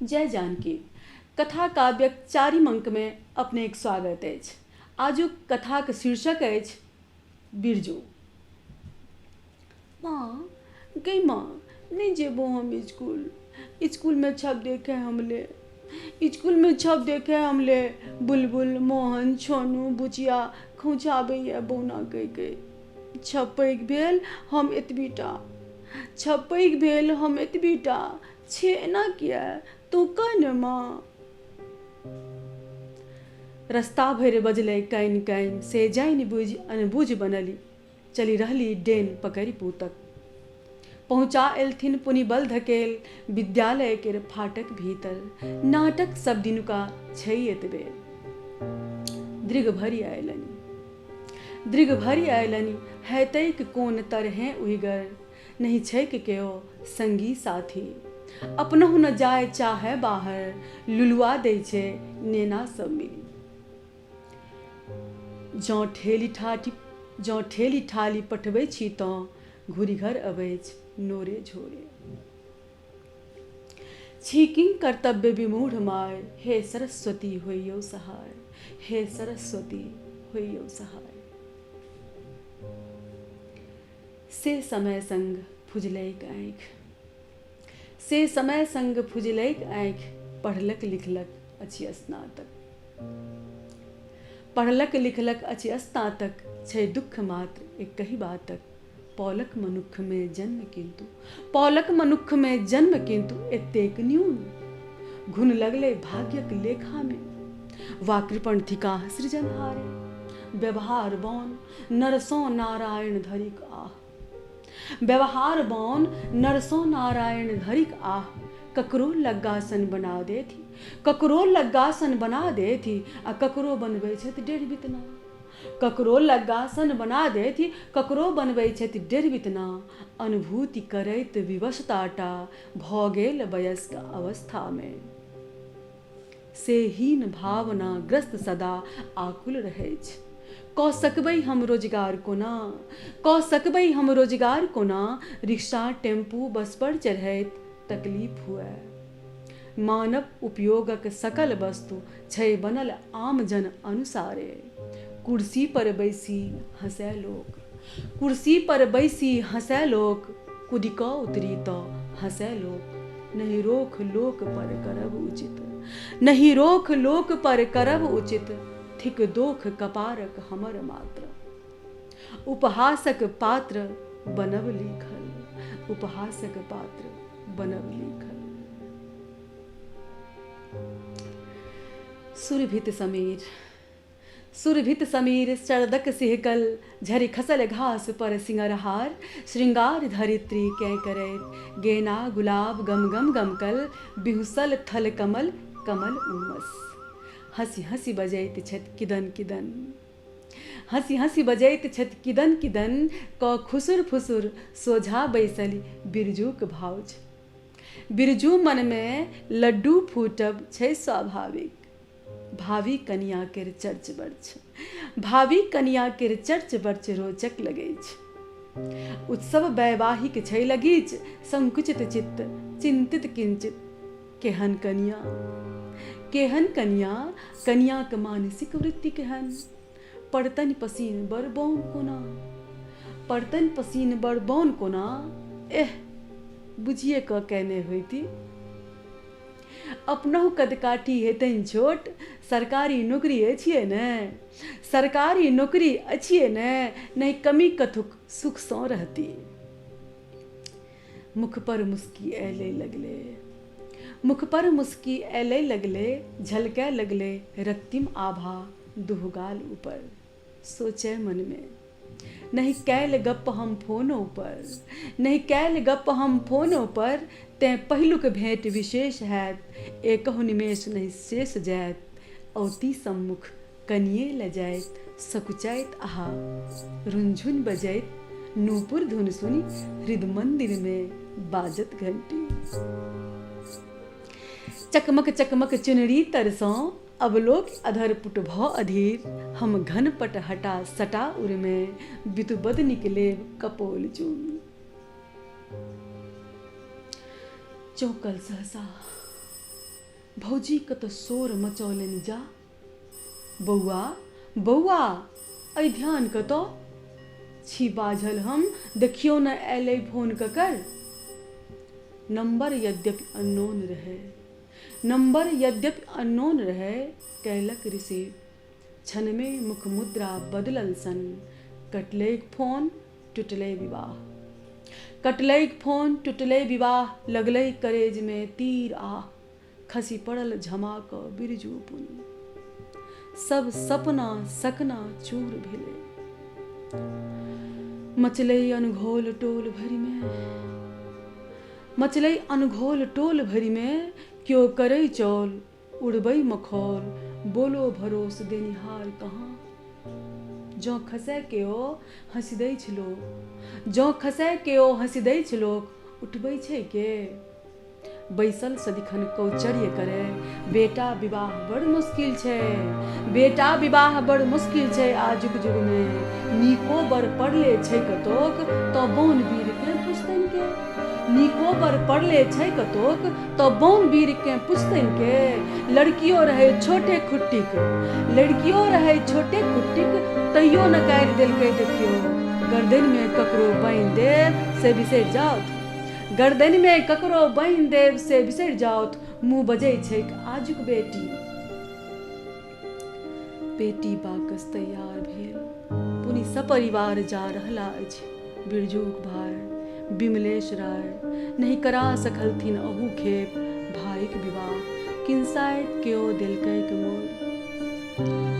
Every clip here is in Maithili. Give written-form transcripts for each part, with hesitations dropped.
जय जानकी। कथा काव्यक चारिम अंकमे अपनेक स्वागत अछि। आजुक कथाक शीर्षक अछि बिरजू। माँ गै माँ, नहि जेबो हम स्कूल। स्कूलमे छप देखे हमले, स्कूलमे छप देखे हमले बुलबुल, मोहन, छोनू, बुचिया खौंझाबैए बौना कहि कहि। छप पैघ भेल हम एतबीटा, छप पैघ भेल हम एतबीटा, छे एना किए तू कह ने माँ। रस्ता भरि बजलै कानि कानि, से जानि बुझि अनबुझ बनली चलि रहली डेन पकड़ि पूतक। पहुँचा एलथिन पुनि बल धकेल विद्यालय केर फाटक भीतर। नाटक सब दिनुका छै एतबे। दृग भरि अयलनि, दृग भरि अयलनि, हैतैक कोन तरहें उहिगर। नहि छैक केओ संगी साथी, अपनहु न जाय चाहै बाहर, लुलुआ दै छै नेना सब मिली। जँ ठेली ठाठी जँ ठेली ठाली पठबै छी तँ घुरि घर अबैछ नोरे झोरे। छी किं कर्तव्य विमूढ़ माय, हे सरस्वती होइयौ सहाय, हे सरस्वती होइयौ सहाय। से समय संग फुजलैक आँखि, से समय संग फुजलैक आँखि, पढ़लक लिखलक अछि स्नातक, पढ़लक लिखलक अछि स्नातक, छै दुःख मात्र एकहि बातक। पौलक मनुक्खमे जन्म किन्तु, पौलक मनुक्खमे जन्म किन्तु एतेक न्यून। घुन लगलै भाग्यक लेखामे, वा कृपण थिकाह सृजनहारे। व्यवहार बौन नरसँ नारायण धरिक आह, व्यवहार बौन नरसँ नारायण धरिक आह, ककरो लग्गासन बना देथि, ककरो लग्गासन बना देथि, आ ककरो बनबै छथि डेढ़ बितना। ककरो लग्गासन बना देथि, ककरो बनबै छथि डेढ़ बितना। अनुभूति करैत विवशता टा भऽ गेल वयस्क अवस्थामे। से हीन भावना ग्रस्त सदा आकुल रहैछ। कऽ सकबै हम रोजगार कोना, कऽ सकबै हम रोजगार कोना, रिक्शा टेम्पू बस पर चढ़ैत तकलीफ हुए। मानव उपयोगक सकल वस्तु छै बनल आमजन अनुसारे। कुर्सी पर बैसी हँसै लोक, कुर्सी पर बैसी हँसै लोक, कुदि कऽ उतरी तऽ हँसै लोक। नहि रोख लोक पर करब उचित, नहि रोख लोक पर करब उचित, थिक दोख कपारक हमर मात्र। उपहासक पात्र बनब लिखल, उपहासक पात्र बनब लिखल। सुरभित समीर, सुरभित समीर शरदक सिहकल, झरि खसल घास पर सिंगरहार। श्रृंगार धरित्री केँ करैत गेना गुलाब गम गम गमकल, बिहुसल थल कमल कमल उमस। हँसि हँसि बजैत छथि किदन किदन, हँसि हँसि बजैत छथि किदन किदन, कऽ खुसुर फुसुर सोझा बैसलि बिरजूक भाउज। बिरजू मनमे लड्डू फूटब छै स्वाभाविक। भावी कनिया केर चर्च बर्च, भावी कनिया केर चर्च बर्च रोचक लगैछ। उत्सव वैवाहिक छै लगीच, संकुचित चित्त चिंतित किंचित। केहन कनिया, केहन कनिया, कनियाक मानसिक वृत्ति केहन। पड़तनि पसीन बड़ बौन कोना, पड़तनि पसीन बड़ बौन कोना, एह बुझिए कऽ कयने होइती। अपनहु कदकाठी हेतनि छोट, सरकारी नौकरी अछिए ने, सरकारी नौकरी अछिए ने, नहि कमी कथुक सुखसँ रहती। मुख पर मुस्की अयलै लगले, मुख पर मुस्की अयलै लगले, झलकै लगले रक्तिम आभा दुहगाल ऊपर। सोचै मनमे, नहि कैल गप्प हम फोनो पर, नहि कैल गप्प हम फोनो पर, तेँ पहिलुक भेंट विशेष हैत, एकहु निमेष नहि शेष जायत। औती सम्मुख कनिये लजाइत सकुचाइत आहा रुनझुन बजैत नूपुर धुन सुनि हृद मंदिरमे बाजत घंटी। चकमक चकमक चुनरी तरसँ अवलोक अधर पुट भऽ अधीर, हम घन पट हटा सटा उरमे बितु बदनिक लेब कपोल चूमि। चौंकल सहसा, भौजी कत शोर मचौलनि जा। बौआ, बौआ, अइ ध्यान कतऽ? छी बाझल हम, देखियौ ने अयलै फोन ककर? नम्बर यद्यपि अननोन रहै, नम्बर यद्यपि अननोन रहै, कयलक रिसीव। क्षणमे मुखमुद्रा बदलल सन, कटलैक फोन, टुटलै विवाह। कटलैक फोन, टुटलै विवाह, लगलै करेजमे तीर आह, खसि पड़ल झमा कऽ बिरजू पुनि। सब सपना सकना चूर भेलै। मचलै अनघोल टोल भरिमे, मचलै अनघोल टोल भरिमे, क्यो करै चौल, उड़बै मखौल, बोलो भरोस देनिहार कहाँ? जँ खसै केओ हँसि दैछ लोक, जँ खसै केओ हँसि दैछ लोक, उठबै छै के? बैसल सदिखन कौचर्य करै, बेटा विवाह बड़ मुश्किल छै, बेटा विवाह बड़ मुश्किल छै आजुक युगमे। नीको बर पड़ले छै कतोक, तऽ बौन वीरकेँ पुछतनि के? नीको बर पड़ले छै कतोक, तऽ बौन वीरकेँ पुछतनि के? लड़कियो रहै छोटे खुट्टीक, लड़कियो रहै छोटे खुट्टीक, तैयो नकारि देलकै देखियौ। गर्दनिमे ककरो बान्हि देब से बिसरि जाउथ, गर्दनिमे ककरो बान्हि देब से बिसरि जाउथ, मुँह बजै छैक आजुक बेटी। पेटी बाकस तैयार भेल, पुनि सपरिवार जा रहला अछि बिरजूक भाय बिमलेश राय। नहि करा सकलथिन अहू खेप भाइक विवाह, किंसाइत केओ देलकैक मोर।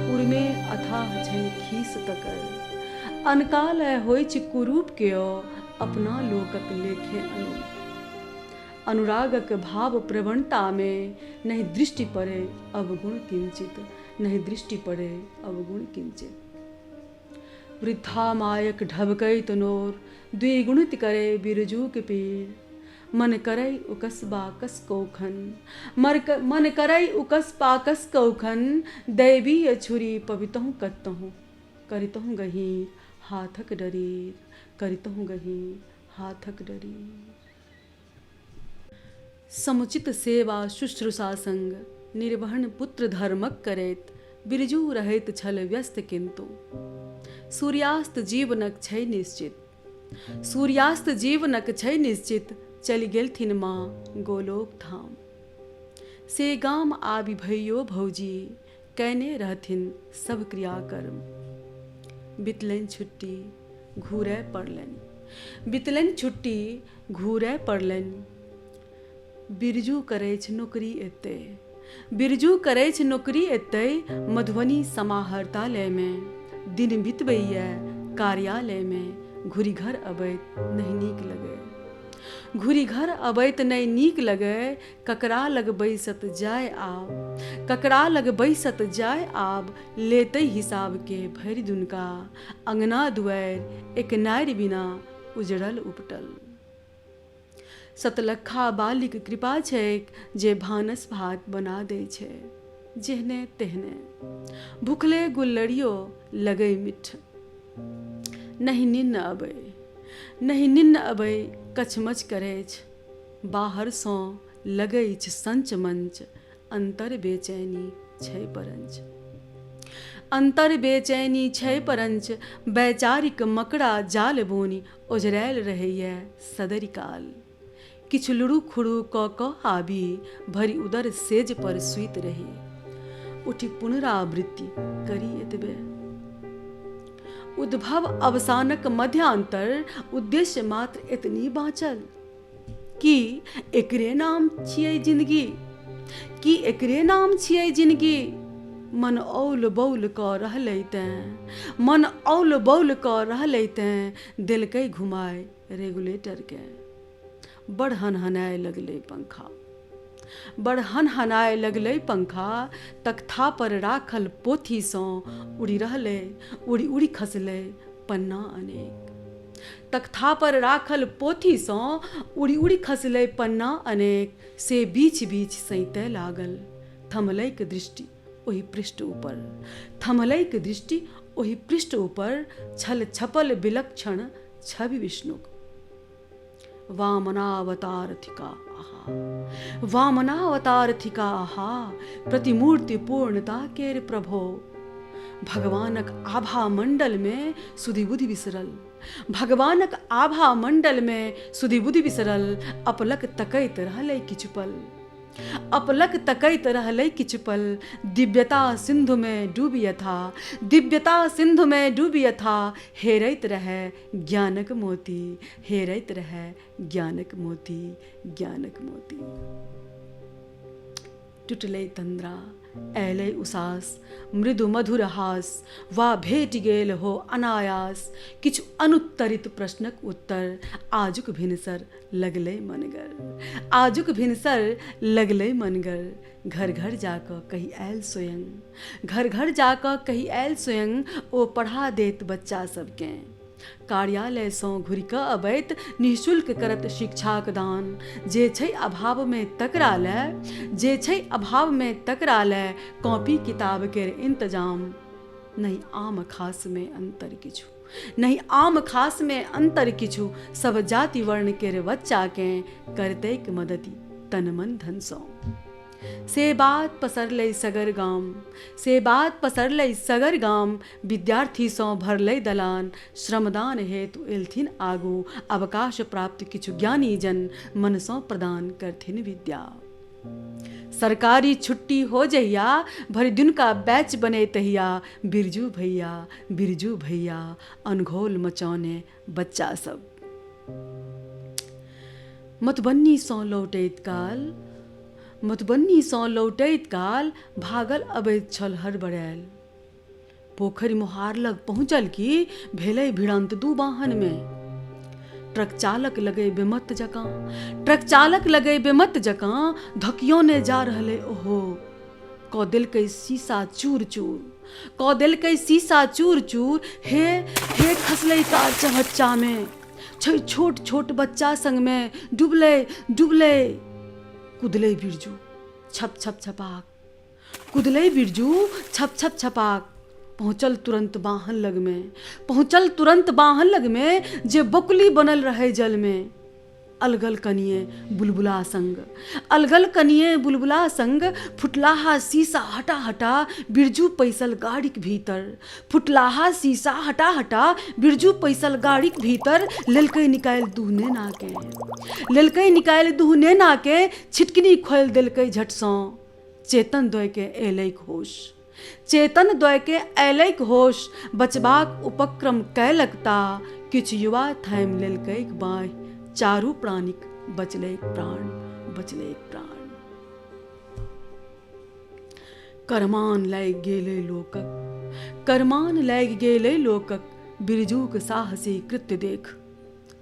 उरमे अथाह छनि खीस तकर, अनका लय होइछ कुरूप केओ, अपना लोकक लेखे अनुरूप। अनुरागक भाव प्रवणतामे नहि दृष्टि पड़े अवगुण किंचित, नहि दृष्टि पड़े अवगुण किंचित। वृद्धा मायक ढबकैत नोर द्विगुणित करे बिरजूक पीर। मन करै उकस बाकस कौखन, मन करै उकस पाकस कौखन, दैवीय छुरी पबितहुँ कतहुँ, करितहुँ गहींर हाथक डरीर, करितहुँ गहींर हाथक डरीर। समुचित सेवा शुश्रूषा संग निर्वहन पुत्र धर्मक करैत बिरजू रहैत छल व्यस्त, किन्तु सूर्यास्त जीवनक छै निश्चित, सूर्यास्त जीवनक छै निश्चित, चलि गेलथिन माँ गोलोक धाम। से गाम आबि भैयो भौजी कयने रहथिन सभ क्रियाकर्म। बितलनि छुट्टी घूरय पड़लनि, बितलनि छुट्टी घूरय पड़लनि। बिरजू करैछ नोकरी एतै, बिरजू करैछ नोकरी एतै, मधुबनी समाहर्तालयमे। दिन बितबैए कार्यालयमे, घुरि घर अबैत नहि नीक लगै, घुरि घर अबैत नहि नीक लगै। ककरा लग बैसत जाय आब, ककरा लग बैसत जाय आब, लेतै हिसाबके भरि दुनका। अङना दुआरि एक नारि बिना उजड़ल उपटल। सतलखा बालिक कृपा छैक जे भानस भात बना दै छै जेहने तेहने। भुखले गुल्लरियो लगै मिट्ठ। नहि निन्न अबै, नहि निन्न अबै, कछमछ करैछ। बाहरसँ लगैछ संच मंच, अन्तर बेचैनी छै परञ्च, अन्तर बेचैनी छै परञ्च। वैचारिक मकड़ा जाल बोनि ओझरायल रहैए सदरि काल। किछु लुड़ू खुड़ू कऽ कऽ आबी भरि उदर सेज पर सुति रही, उठि पुनरावृत्ति करी एतबे। उद्भव अवसानक मध्यान्तर उद्देश्य मात्र एतनी बाँचल। की एकरे नाम छियै जिनगी, की एकरे नाम छियै जिनगी? मन औल बौल कऽ रहलै तैँ, मन औल बौल कऽ रहलै तैँ, देलकै घुमाय रेगुलेटरकेँ। बड़ हनहनाय लगलै पंखा, बड़ हनहनाय लगलै पंखा, तख्ता पर राखल पोथीसँ उड़ि रहलै, उड़ि उड़ि खसलै पन्ना अनेक। तख्ता पर राखल पोथीसँ उड़ि उड़ि खसलै पन्ना अनेक, से बीछ बीछ सैंतय लागल। थम्हलैक दृष्टि ओहि पृष्ठ ऊपर, थम्हलैक दृष्टि ओहि पृष्ठ ऊपर, छल छपल विलक्षण छवि विष्णुक। वामनावतार थिका आहा, वामनावतार थिका आहा, प्रतिमूर्ति पूर्णता केर प्रभो। भगवानक आभा मंडल में सुधि बुधि बिसरल, भगवानक आभा मंडल में सुधि बुधि बिसरल, अपलक तकैत रहलै किछु पल, अपलक तकैत रहलै किछु पल। दिव्यता सिंधु में डूबि यथा, दिव्यता सिंधु में डूबि यथा, हेरैत रहै ज्ञानक मोती, हेरैत रहै ज्ञानक मोती, ज्ञानक मोती। टुटलै तंद्रा, अयलै उसास, मृदु मधुर हास, वा भेटि गेल हो अनायास किछु अनुत्तरित प्रश्नक उत्तर। आजुक भिनसर लगलै मनगर, आजुक भिनसर लगलै मनगर। घर घर जाकऽ कहि आयल स्वयं, घर घर जाकऽ कहि आयल स्वयं, ओ पढ़ा देत बच्चा सबकेँ। कार्यालयसँ घुरि कऽ अबैत निःशुल्क करत शिक्षाक दान। जे छै अभावमे तकरा लए, जे छै अभावमे तकरा लए कॉपी किताब केर इंतजाम। नहि आम खासमे अंतर किछु, नहि आम खासमे अंतर किछु, सब जाति वर्ण केर बच्चाकेँ करतैक मदति तन मन धनसँ। से बात पसरलै सगर गाम, से बात पसरलै सगर गाम, विद्यार्थीसँ भरलै दलान। श्रमदान हेतु एलथिन आगू अवकाश प्राप्त किछु ज्ञानी जन, मनसँ प्रदान करथिन विद्या। सरकारी छुट्टी हो जहिया, भरि दिनका बैच बने तहिया, बिरजू भैया बिरजू भैया अनघोल मचौने बच्चा सब। मधुबनीसँ लौटैत काल, मधुबनीसँ लौटैत काल भागल अबैत छल हड़बड़ायल। पोखरि मोहार लग पहुँचल कि भेलै भिड़न्त दू वाहनमे। ट्रक चालक लगै बेमत जकाँ, ट्रक चालक लगै बेमत जकाँ, धकियौने जा रहलै ओहो। कऽ देलकै शीशा चूर चूर, कऽ देलकै शीशा चूर चूर। हे हे खसलै कार चहच्चामे, छै छोट छोट बच्चा संगमे, डुबलै डुबलै। कुदलै बिरजू छप छप छपाक, कुदलै बिरजू छप छप छपाक। पहुँचल तुरन्त बाहन लगमे, पहुँचल तुरन्त बाहन लगमे, जे बकुली बनल रहै जलमे। अलगल कनिए बुलबुला संग, अलगल कनिए बुलबुला संग, फुटलाहा शीशा हटा हटा बिरजू पैसल गाड़ीक भीतर। फुटलाहा शीशा हटा हटा बिरजू पैसल गाड़ीक भीतर, लेलकै निकालि दूह नेनाके, लेलकै निकालि दूह नेनाके, छिटकिनी खोलि देलकै झटसँ। चेतन द्वयके एलैक होश, चेतन द्वयके अयलैक होश, बचबाक उपक्रम कयलक ता किछु युवा थामि लेलकैक बाँहि, चारू प्राणीक बचलैक प्राण, बचलैक प्राण। करमान लागि गेलै लोकक, करमान लागि गेलै लोकक, बिरजूक साहसी कृत्य देख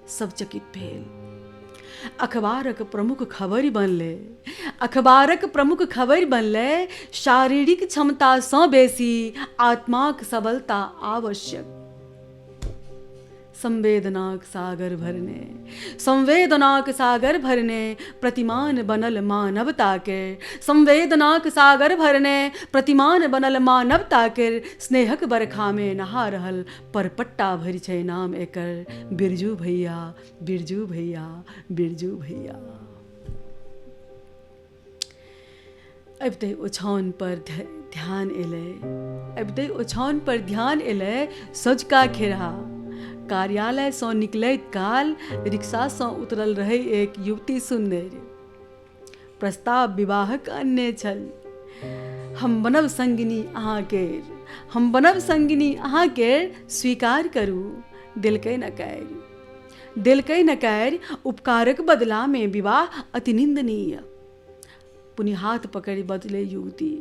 सब चकित भेल। अखबारक प्रमुख खबरि बनलै, अखबारक प्रमुख खबरि बनलै, शारीरिक क्षमतासँ बेसी आत्माक सबलता आवश्यक। संवेदनाक सागर भरने, संवेदनाक सागर भरने, प्रतिमान बनल मानवता के, संवेदनाक सागर भरने प्रतिमान बनल मानवता के, स्नेहक बरखामे नहा रहल परपट्टा भरि छै नाम एकर, बिरजू भैया बिरजू भैया बिरजू भैया। अबिते ओछाओन पर ध्यान एलै, अबिते ओछाओन पर ध्यान एलै, सँझुका खेरहा। कार्यालयसँ निकलैत काल रिक्शासँ उतरल रहै एक युवती सुन्नरि। प्रस्ताव विवाहक अनने छल। हम बनब संगिनी अहाँकेर, हम बनब संगिनी अहाँकेर, स्वीकार करू। देलकै नकारि, देलकै नकारि, उपकारक बदलामे विवाह अति निन्दनीय। पुनि हाथ पकड़ि बजलै युवती,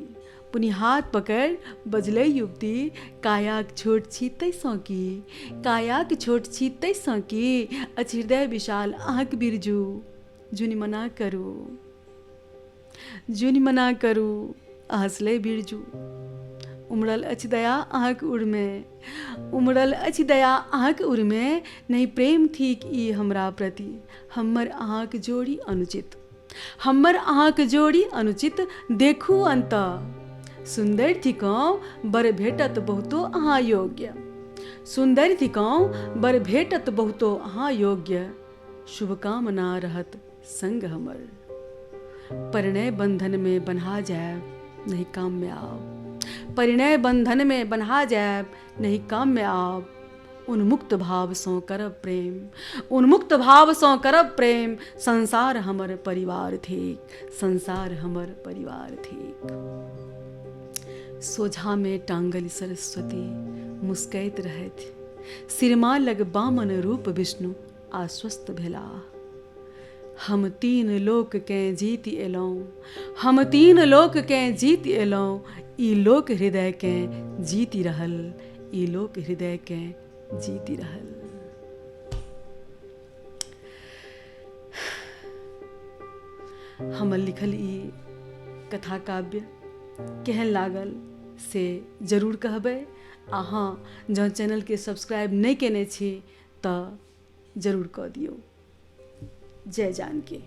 पुनि हाथ पकड़ि बजलै युवती, कायाक छोट छी ताहिसँ की, कायाक छोट छी ताहिसँ की, अछि हृदय विशाल अहाँक बिरजू। जुनि मना करू, जुनि मना करू। हँसलै बिरजू, उमड़ल अछि दया अहाँक उरमे, उमड़ल अछि दया अहाँक उरमे, नहि प्रेम थिक ई हमरा प्रति, हमर अहाँक जोड़ी अनुचित, हमर अहाँक जोड़ी अनुचित। देखू अन्त सुन्दर थिकहुँ, बर भेटत बहुतो अहाँ योग्य, सुन्दर थिकहुँ, बर भेटत बहुतो अहाँ योग्य। शुभकामना रहत संग हमर। परिणय बंधन में बन्हा जायब नहीं काम में आब, परिणय बंधन में बन्हा जायब नहीं काम में आब। उन्मुक्त भाव सँ करब प्रेम, उन्मुक्त भाव सँ करब प्रेम, संसार हमर परिवार थिक, संसार हमर परिवार थिक। सोझा में टांगल सरस्वती मुस्कैत रहथि, सिरमा लग बामन रूप विष्णु आश्वस्त भेलाह। हम तीन लोककेँ जीति एलहुँ, हम तीन लोककेँ जीति एलहुँ, ई लोक हृदयकेँ जीति रहल, ई लोक हृदयकेँ जीति रहल। हमर लिखल ई कथा काव्य केहन लागल से जरूर कहबै। आ हँ, जँ चैनलके सब्सक्राइब नहि केने छी तऽ जरूर कऽ दियौ। जय जानकी।